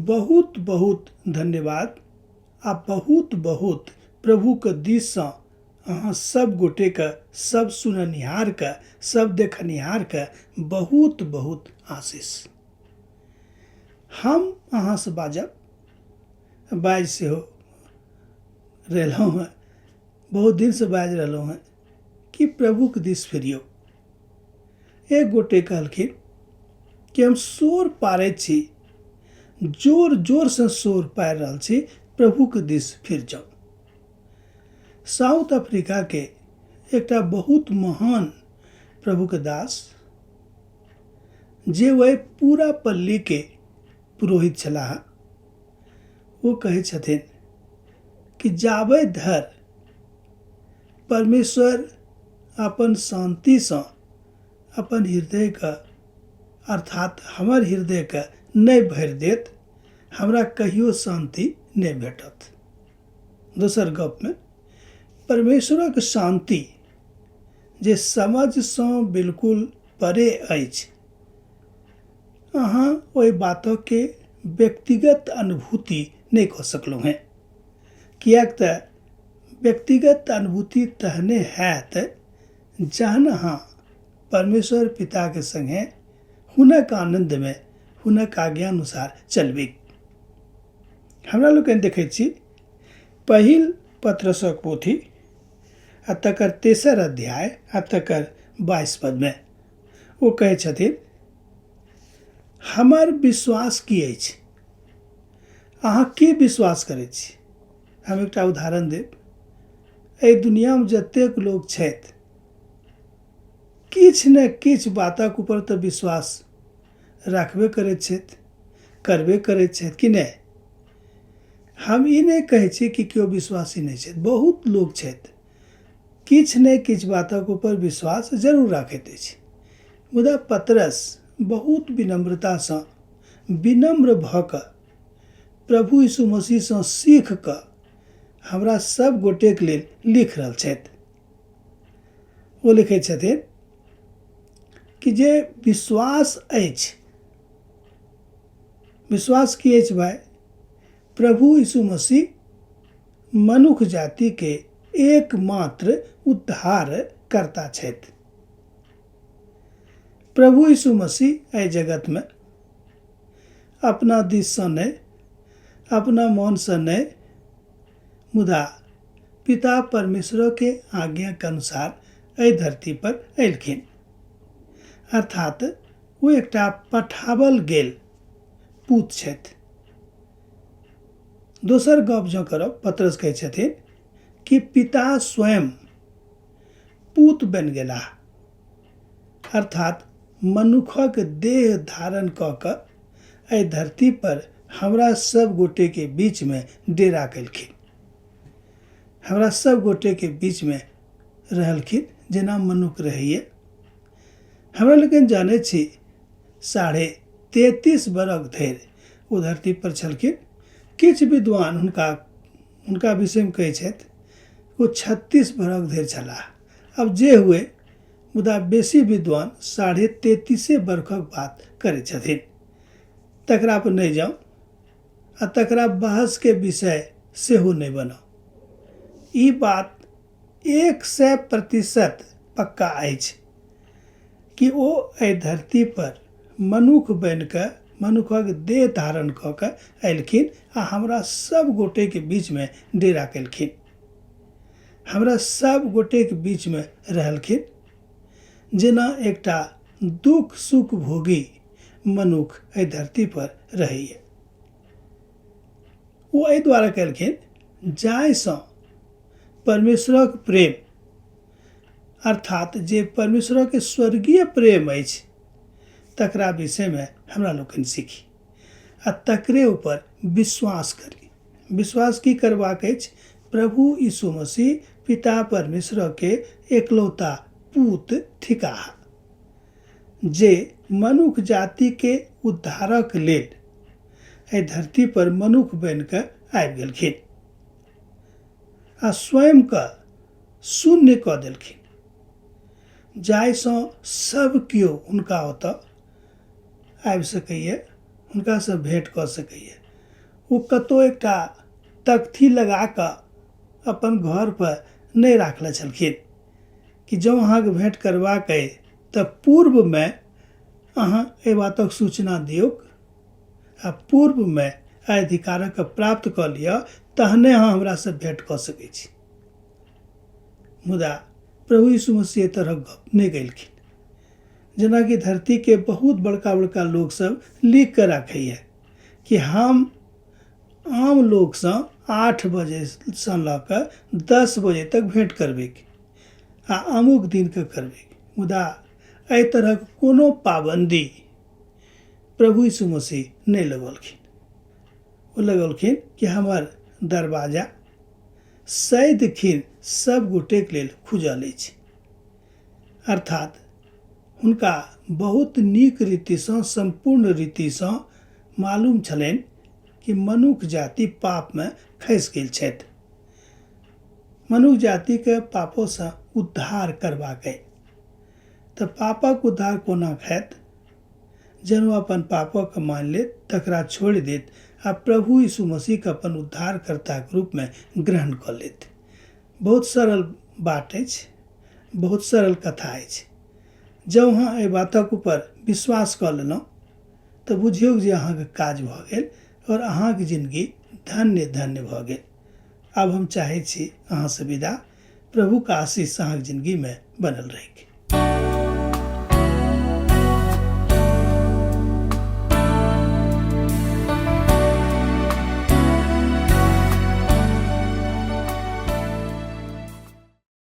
बहुत बहुत धन्यवाद आ बहुत बहुत प्रभुके दिससँ अहाँ सब गोटेके, सब सुननिहारके, सब देखनिहारके बहुत बहुत आशीष। हम अहाँसँ बाजब, बाजि सेहो रहलहुँ हेँ, बहुत दिनसँ बाजि रहलहुँ हेँ कि प्रभुके दिस फिरियौ। एक गोटे कहलखिन कि हम शोर पारैत छी, जोर जोरसँ शोर पारि रहल छी, प्रभुके दिस फिर जाउ। साउथ अफ्रीकाके एकटा बहुत महान प्रभुके दास जे ओहि पूरा पल्लीके पुरोहित छलाह, ओ कहै छथिन कि जाबे धरि परमेश्वर अपन शान्तिसँ अपन हृदयके, अर्थात हमर हृदयके नहि भरि देत, हमरा कहियो शान्ति नहि भेटत। दोसर गपमे परमेश्वरक शान्ति जे समझसँ बिल्कुल परे अछि, अहाँ ओहि बातके व्यक्तिगत अनुभूति नहि कऽ सकलहुँ हेँ, किएक तऽ व्यक्तिगत अनुभूति तहने हैत जहन अहाँ परमेश्वर पिताके सङ्गे हुनक आनन्दमे हुनक आज्ञानुसार चलबै। हमरा लोकनि देखैत छी पहिल पत्रसक पोथी आ तकर तेसर अध्याय आ तकर 22 पदमे ओ कहै छथिन, हमर विश्वास की अछि? अहाँ की विश्वास करै छी? हम एकटा उदाहरण देब। एहि दुनियामे जतेक लोक छथि, किछु ने किछु बातक ऊपर तऽ विश्वास राखबे करैत छथि, करबे करैत छथि कि नहि? हम ई नहि कहै छी कि केओ विश्वासी नहि छथि, बहुत लोक छथि किछु ने किछु बातक ऊपर विश्वास जरूर राखैत अछि। मुदा पतरस बहुत विनम्रतासँ विनम्र भऽ कऽ प्रभु यीशु मसीहसँ सीख कऽ हमरा सब गोटेक लेल लिख रहल छथि। ओ लिखै छथिन कि जे विश्वास अछि, विश्वास की अछि भाइ? प्रभु यीशु मसीह मनुख जातिके एकमात्र उद्धार कर्ता छथि। प्रभु यीशु मसीह एहि जगतमे अपना दिससँ नहि, अपना मोनसँ नहि, मुदा पिता परमेश्वरके आज्ञाके अनुसार एहि धरती पर अयलखिन। अर्थात ओ एकटा पठाबल गेल पूत छथि। दोसर गप जँ करब, पतरस कहै छथिन कि पिता स्वयं पूत बनि गेलाह, अर्थात मनुखक देह धारण कऽ कऽ एहि धरती पर हमरा सब गोटेके बीचमे डेरा केलखिन, हमरा सब गोटेके बीचमे रहलखिन जेना मनुख रहैए। हमरा लोकनि जानै छी 33.5 बरख धरि ओ धरती पर छलखिन। किछु विद्वान हुनका विषयमे कहै छथि ओ 36 बरख धरि छलाह। आब जे हुए, मुदा बेसी विद्वान 33.5 बरखक बात करै छथिन। तकरा पर नहि जाउ आ तकरा बहसके विषय सेहो नहि बनाउ। ई बात 100% पक्का अछि कि ओ एहि धरती पर मनुख बनिकऽ मनुखक देह धारण कऽ कऽ अयलखिन आ हमरा सब गोटेके बीचमे डेरा केलखिन, हमरा सब गोटेके बीचमे रहलखिन, जेना एकटा दुख सुख भोगी मनुख एहि धरती पर रहैए। ओ एहि दुआरे केलखिन जाहिसँ परमेश्वरक प्रेम, अर्थात जे परमेश्वरक स्वर्गीय प्रेम अछि, तकरा विषयमे हमरा लोकनि सीखी आ तकरे ऊपर विश्वास करी। विश्वास की करबाक अछि? प्रभु यीशु मसीह पिता परमेश्वरके एकलौता पूत थिकाह, जे मनुख जातिके उद्धारक लेल एहि धरती पर मनुख बनिकऽ आबि गेलखिन आ स्वयंके शून्य कऽ देलखिन, जाहिसँ सब केओ हुनका ओतऽ आबि सकैए, हुनकासँ भेँट कऽ सकैए, ओ कतहु एकटा तख्ती लगा कऽ अपन घरपर नहि राखले छलखिन कि जँ अहाँके भेँट करबाक अइ तऽ पूर्वमे अहाँ एहि बातक सूचना दियौक आ पूर्वमे एहि अधिकारके प्राप्त कऽ लिअ तहने अहाँ हमरासँ भेँट कऽ सकै छी। मुदा प्रभु यीशु मसीह एहि तरहक गप नहि गेलखिन। जेनाकि धरतीके बहुत बड़का बड़का लोकसभ लिख कऽ राखैए कि हम आम लोकसँ 8 बजेसँ लऽ कऽ 10 बजे तक भेँट करबैक आ अमुक दिनके करबैक। मुदा एहि तरहक कोनो पाबन्दी प्रभु यीशु मसीह नहि लगौलखिन। ओ लगौलखिन कि हमर दरवाजा सदिखन सब गोटेक लेल खुजल अछि। अर्थात हुनका बहुत नीक रीतिसँ सम्पूर्ण रीतिसँ मालूम छलनि कि मनुख जाति पापमे खसि गेल छथि। मनुख जातिके पापोसँ उद्धार करबाक अइ। तऽ पापक उद्धार कोना हैत? जन ओ अपन पापक मानि लेत, तकरा छोड़ि देत आ प्रभु यीशु मसीहके अपन उद्धारकर्ताक रूपमे ग्रहण कऽ लेत। बहुत सरल बाट अछि, बहुत सरल कथा अछि। जँ अहाँ एहि बातक ऊपर विश्वास कऽ लेलहुँ तऽ बुझियौक जे अहाँके काज भऽ गेल आओर अहाँके जिनगी धन्य धन्य भऽ गेल। आब हम चाहै छी अहाँसँ विदा। प्रभुक आशीष अहाँके जिनगीमे बनल रहैक।